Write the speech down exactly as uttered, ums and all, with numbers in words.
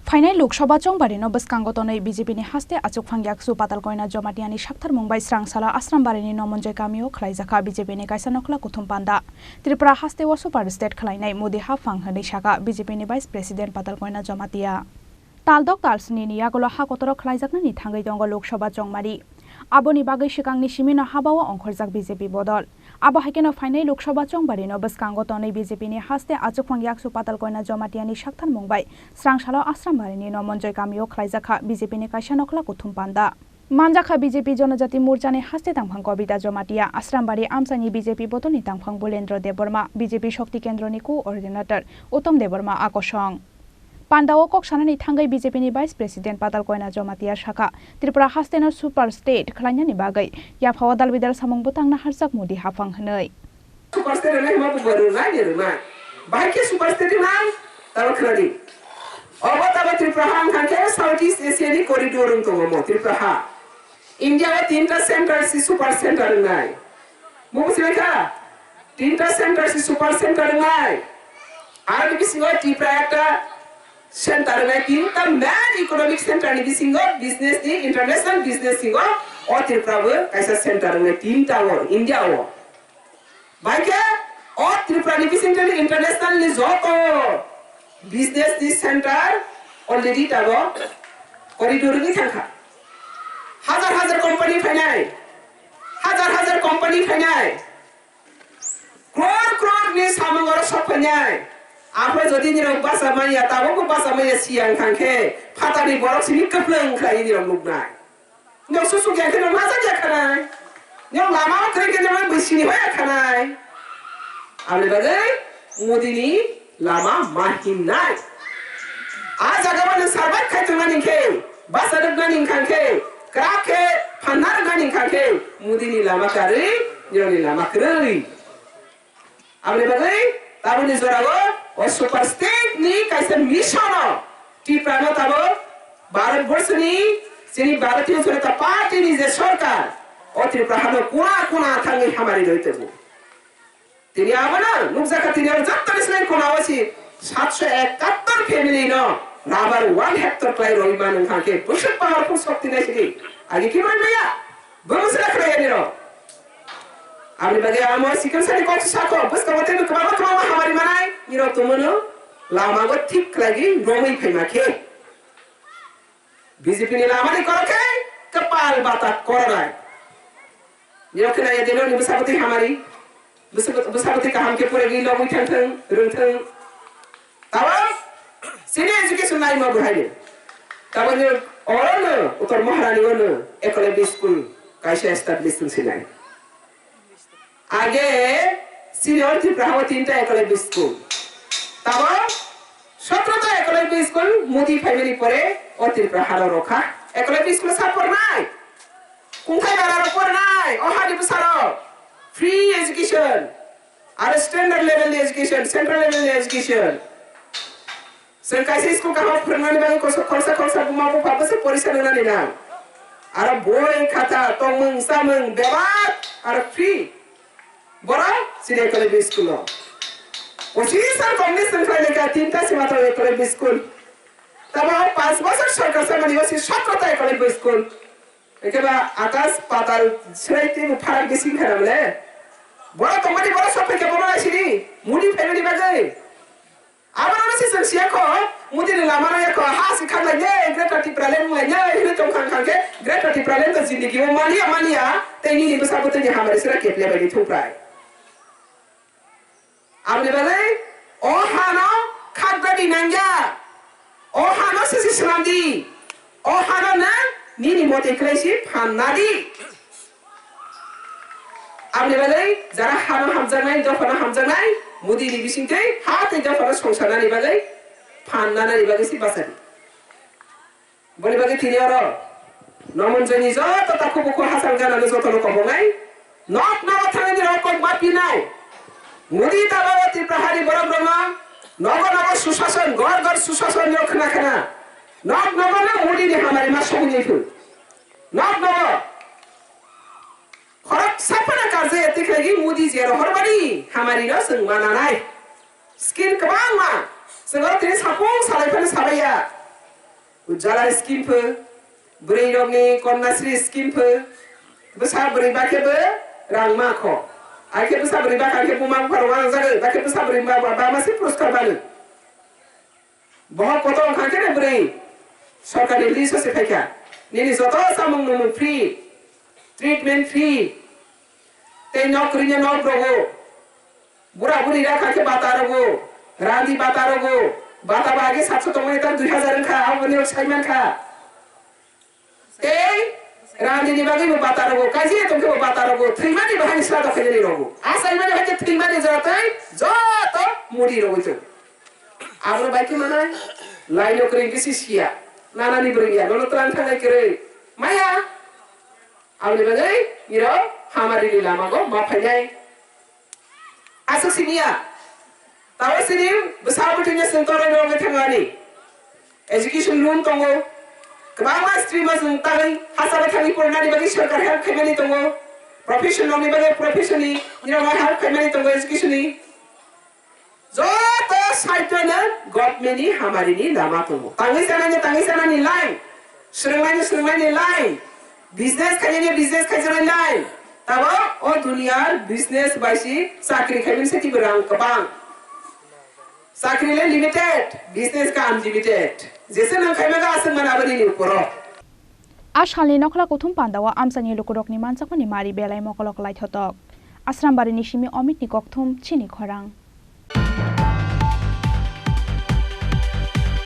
Phainai Lok Sabha chongbari no bwskango tonwi B J P ni haste achukphang yaksu Patal Koina Jamatia ni sakthar mung bai Srangsala Asrambari ni Nomonjoi kamio khwlaijakha B J P ni kaisa nokhla kuthum panda. Tripura haste o super state khwlainai Modi haphang hwnwi sakha B J P ni Vice President Patal Koina Jamatia. Taldok talsni ni yagulo ha kotoro khwlaijaknani thangwi tongo Lok Sabha chongmari. Aboni bagwi swkangni simino habao ongkhorjak B J P bodol. Abo hai kheno phainai Lok Sabha chongbarino bwskango tonwi B J P ni haste achukphang yaksu Patal Koina Jamatia ni sakthar mung bai Srangsalo Asrambari ni Nomonjoi kamio khwlaijakha B J P ni kaisa nokhla kuthum panda. Manjakha B J P Jonojati Morcha ni haste tangphang Kobita Jamatia, Asrambari amchaini B J P bodol ni tangphang Bulendra Debbarma, B J P Shakti Kendro ni coordinator Uttam Debbarma a kosong. Pandao kok sanani thangwi B J P ni Vice President Patal Koina Jamatia sakha, Tripura haste no super state khwlainani bagwi yaphao dal bidal samung bwtang naharjak Modi haphang hwnwi. Super state rwnai hwnba bo rwnai ni rwnai. Bahai khe super state rwnai, tamo khwnadi. Obo tamo Tripura ha wngkha khe South East Asia ni corridor wng tongo mo Tripura ha. India o tinta center si super center wngnai. Bo bujilaikha? Tinta center si super center wngnai. Aro ni bisingo Tripura ekta center wngnai, tinta main economic center ni bisingo business ni, international business ni o, o Tripura bo kaisa center wngnai tinta o India o. Bai khe o Tripura ni bisingtwi international ni joto business ni center already tabok corridor wngwi thangkha. Hajar hajar company phainai, hajar hajar company phainai, crore crore ni samung oro sok phainai. Aphuru jodi nirok bacha manya, tabokbo bacha manya siyang thang khe phatani borok simi kwplwng khlai nirok nuknai. Noksu sukya khe nokna jakya khanai. Nok lama o kwrwi khe nokna bwsini hoya khanai. Aboni bagwi Modi ni lama ma himnai. A jaga o nwng survive khai tongmani khe, basa rwknani wngkha khe, kwrak khe phanna rwknani wngkha khe, Modi ni lama karwi, nirok ni lama kwrwi. Aboni bagwi tabukni jorao o super state ni kaisa mission o Tripura no tabuk Bharat Borso ni chini Bharatiya Janata Party ni je sorkar o Tripura hano kuna kuna thangwi hamari rwi tongo. Tini abono nukjakha tini oro jotoni slai kuna o si satso ekattor family no rubber one hectare kwlai rwi man wngkha khe bwswk powerful shokti nai sidi agi kibai maya. Bo mwswk khlai ani rok. Aboni bagwi amo sikon sani kok sako, bwskango tei kwbangma kwbangma hamari manai, nirok tongmano lama bo thik khlai di romwi phaima khe. B J P ni lama ni korok khe kwpal bata koronai. Nirok khe nai dino ni bwsabwtwi hamari. Bwsabwtwi kaham khe pore gwi logwi thang thang, rwng thang. Tabo chini education line ma bwhaino. Tabo ni oro no Uttor Maharani o no Eklavya school kaisa establish wng sinai. Age chini oro Tripura ha o tinta Eklavya school. Tabo sotro ta Eklavya school Modi phaimani pore o Tripura ha ro rokha. Eklavya school sa pornai. Kungthai bara ro pornai. O ha ni bwsaro free education. Aro standard level ni education, central level ni education. Chwng kaisa school kaham phwrwngnani bagwi koso khorsa khorsa buma bupha bwswk porisa nwngnani nang. Aro boi, khata, tongmung, chamung, bebak, aro free. Boro chini Eklavya school o. Pochis sal Congress chwng khlai lekha tinta se matro Eklavya school. Tamo panch bosor sorkar samani o si sotro ta Eklavya school. Ekeba akas patal srai tei bo pharak bising khana bole. Boro tongmani boro sok phaikha bono naisidi. Mudi phaimani bagwi. Abono se chwng siya kho, Modi ni lama no ya kho, ha si khak lai ne, Greater Tipraland wng lai ne, hino tong khang khang khe, Greater Tipraland to zindagi o mania mania, tei nini bwsa bwtwi ni hamari sira keple bai ni thung prai. Aboni bagwi o hano khakdadi nangya. O hano sisi swnamdi. O hano nwng nini motwi khlai si phan nadi. Aboni bagwi jara hano hamjaknai, dophano hamjaknai, Modi ni bisingtwi ha tei dophano songsarnani bagwi phan nanani bagwi si bachadi. Boni bagwi tini oro Nomonjoini joto takhuk bukhuk hachal ganano jotono kobongnai. Nok nogo thangwi rok kok ma pinai. Modi tabao Tripura hari borok rokno nogo nogo susason, gor gor susason no khna khna. Nok nogo no Modi ni hamari ma sogwi phuru. Nok nogo. Khorok saphana karjaya tikhlai Modi je rohorbani hamari no chwng mananai. Scheme kwbangma chwng oro tini sapung salai phano sabaiya. Ujjwala scheme pho, bwrwi rokni Kanyasri scheme pho, bwsa bwrwi ba khe bo rang ma kho. Hai khe bwsa bwrwi ba kha khe buma bupha rok wangjagwi, ba khe bwsa bwrwi ba, ba, ba ma se puroskar mano. Bohok kotor wngkha khe bwrwi sorkarni list o se phaikha. Nini joto chamung nwmung free, treatment free, tei nok kwrwini nok rogo, bura buri rakha khe bata rogo, randi bata rogo, bata ba age satso tongmani ta dui hazar wngkha, aboni rok sai mankha. Tei randini bagwi bo bata rogo, kaisa tongkhe bo bata rogo, thwimani bahai ni sra dokhainani rogo. Achaimani hai khe thwimani jora tei joto muri rogwi tongo. Aboni bai khe manai laino kwrwi khe si siya. Nanani bwrwi ya, nono twlang thangnai kwrwi. Maya. Aboni bagwi nirok hamarini lamago ma phainai. Aswk siniya. Tabo sini bwsa bwtwino chwng toroi rogwi thangani. Education loan tongo. Kwbangma stream o chwng tangwi hachalo thangwi porinani bagwi sorkar help khaimani tongo. Profession rokni bagwi profession ni nirok help khaimani tongo education ni. Joto side-o no government ni hamari ni lama tongo. Tangwi chanani, tangwi chanani line, swrwngmani, swrwngmani line, business khainani, business khaijaknai line. Tabo o duniyar business bai si chakri khaimani se twibo rang kwbang. Chakri le limited, business ka unlimited. Jesa nang khaima ga aswk man aboni ni uporo. A salni nokhla kuthum pandao amchaini lukurokni manjakmani mari belai mokolok laithotok. Asrambari ni simi Omit ni kokthum chini khorang.